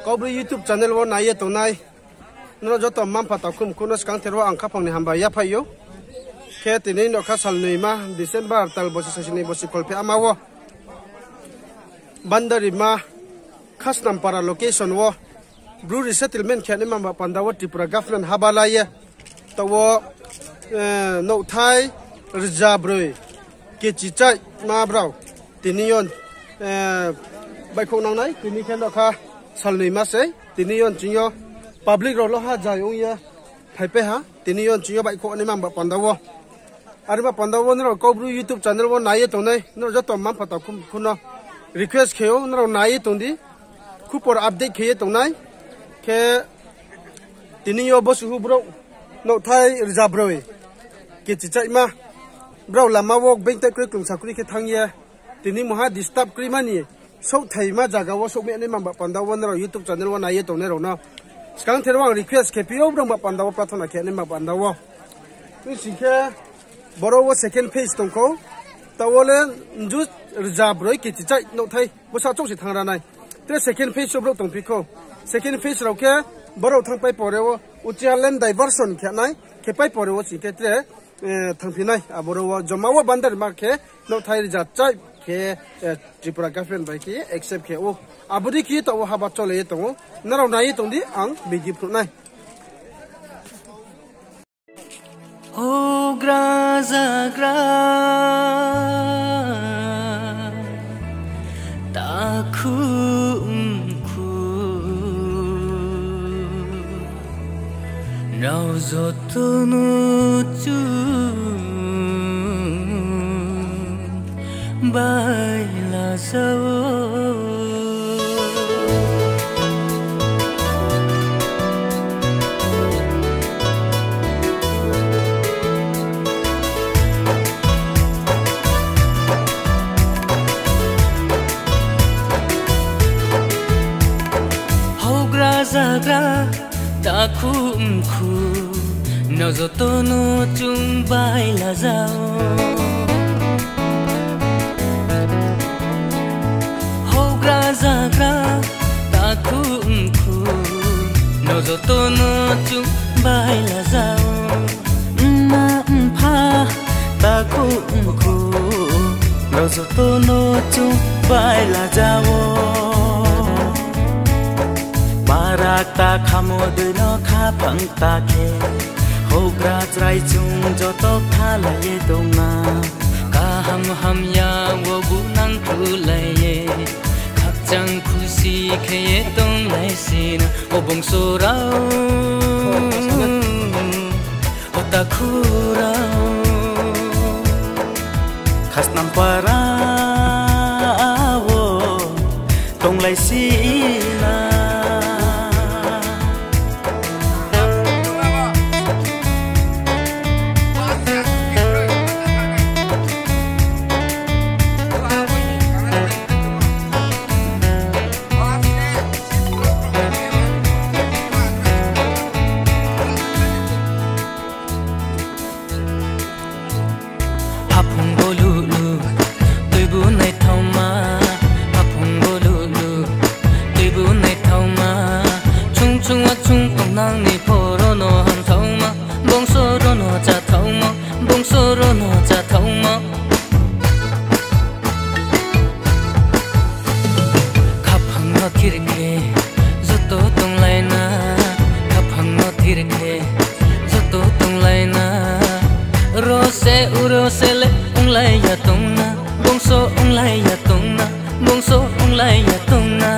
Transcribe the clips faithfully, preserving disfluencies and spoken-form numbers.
Kaubru YouTube channel wo nai ye tongnai nrao joto mma-mpha takhu mkhu no skangther wo ang khaphang ni hambai yaphaih ou. Khe tini nokha sal noima December tal bosi sasini bosi kholpheh ama wo Bandarima Khasnampara location wo Bru resettlement khe naima ba panda wo Tripura government haba la ye taoh wo, eh, nouhthai rza broi kechi chaima brao tini yo, eh, baihkhouh nangnai. Tini khe nokha sal noima sei, tini yo nching yo public rao lo ha jai ong ye phaipai ha, tini yo nching yo baihkhouh naima ba panda wo. Are ba panda wo nrao Kaubru YouTube channel wo nai ye tongnai nrao joto mma-mpha takhu mkhu no request khe ou, nrao nai ye tong di, khupor update khe ye tongnai. Khe tini yo bosuhu brouh nouhthai rza broi kechi chaima brao lama wo being tai kroi klumsa kroi khe thanng ye tini mungha disturb kroima ni souhthaima zaga wo souhmai naima ba panda wo nrao YouTube channel wo nai ye tongnai rao no skangther wo ang request khe phi ou, brao ba panda wo prathona khe naima ba panda wo. Tui sing khe boro wo second phase tong khou. Taoh wo le nju rza broi kechi chai nouhthai bsa chouh se thanng ra nai. Tre second phase wo brouh tongphi khou. Second phase rao khe boro thanngpai pore wo uchih ha land diversion khe nai, khe pai pore wo sing khe tre, eh, thanngphi nai. Aboro wo joma wo Bandarima khe nouhthai rza chai khe, eh, Tripura government bai khe accept khe ou. Abo dei khe taoh wo haba cholai ye tong ou. Nrao nai ye tong di, ang bigi phnuh nai. Houhgra zagra takhu mkhu, nrao joto no chung bai la ja ou. Houhgra zagra takhu mkhu, nrao joto no chung bai la ja ou. Houhgra zagra takhu mkhu, nrao joto no chung bai la ja ou. Mma mpha takhu mkhu, nrao joto no chung bai la ja ou. Para kta khamo dei no khaphang kta khe, houhgra chrai chung joto kthalai ye tongna. Kaham hamya wo bu nangkhlulai ye, khakchang khusi khe ye tonglai sina. O bongso rao, o takhu rao, Khasnampara wo tonglai sina. Haphung bo lulu, tuibu naithaoma. Haphung bo lulu, tuibu naithaoma. Chung chung wa chung tongnang ni pho ro no hamthaoma, bongso ro no chathaoma, bongso ro no chathaoma. Khaphang no thir khe joto tonglai na, khaphang no thir khe joto tonglai na. Ro se uro se le onglai ya tongna, bongso onglai ya tongna, bongso onglai ya tongna.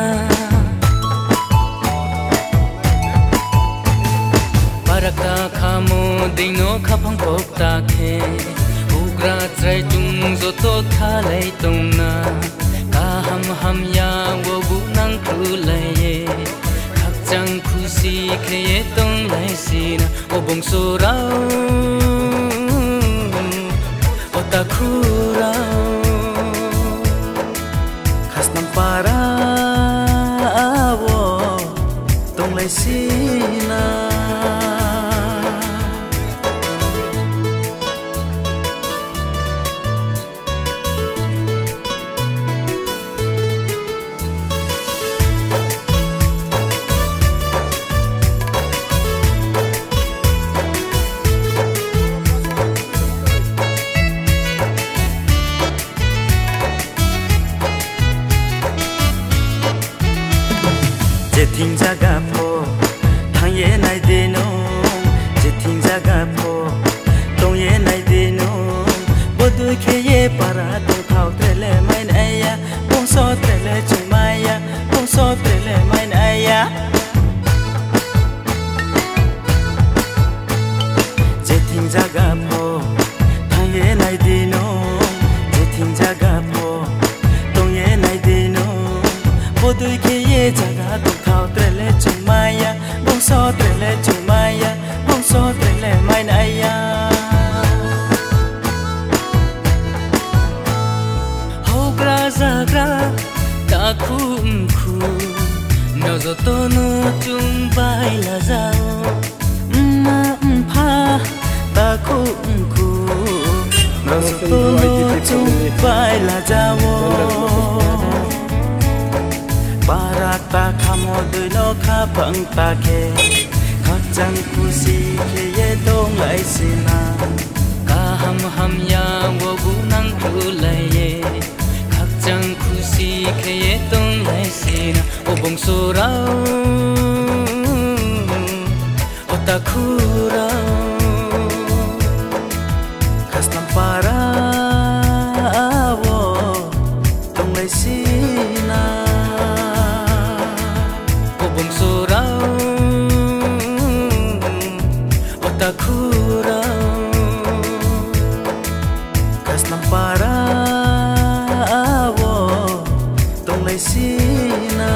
Para kta khamo dei no khaphang pho kta khe, houhgra chrai chung joto kthalai tongna. Kaham hamya wo bu nangkhlulai ye, khakchang khusi khe ye tonglai sina. O bongso rao, o takhu rao, Khasnampara wo tonglai sina. Thing zaga pho, thanng ye nai di nung, je thing zaga pho, tong ye nai di nung, bodei khe ye para tongthao tre le mai nai ya, bungso tre le chung mai ya, bungso tre le mai nai ya. Je thing zaga pho, thanng ye nai di nung, je thing zaga pho, tong ye nai di nung, bodei khe ye zaga tongthao tre le chung mai ya, bungso tre le chung mai ya, bungso tre le mai nai ya. Houhgra zagra, takhu mkhu, nrao joto no chung bai la ja ou. Mma mpha, takhu mkhu, nrao joto no chung bai la ja ou. Para ta khamo dei no khaphang ta khe, khakchang khusi khe ye tonglai si na. Kaham hamya wo gunang khuhlai ye, khakchang khusi khe ye tonglai si na. O bungso rao, o takhu rao, Khaslam para wo tonglai si na. O bungso rao, o takhu rao, Khaslam para wo tonglai si na.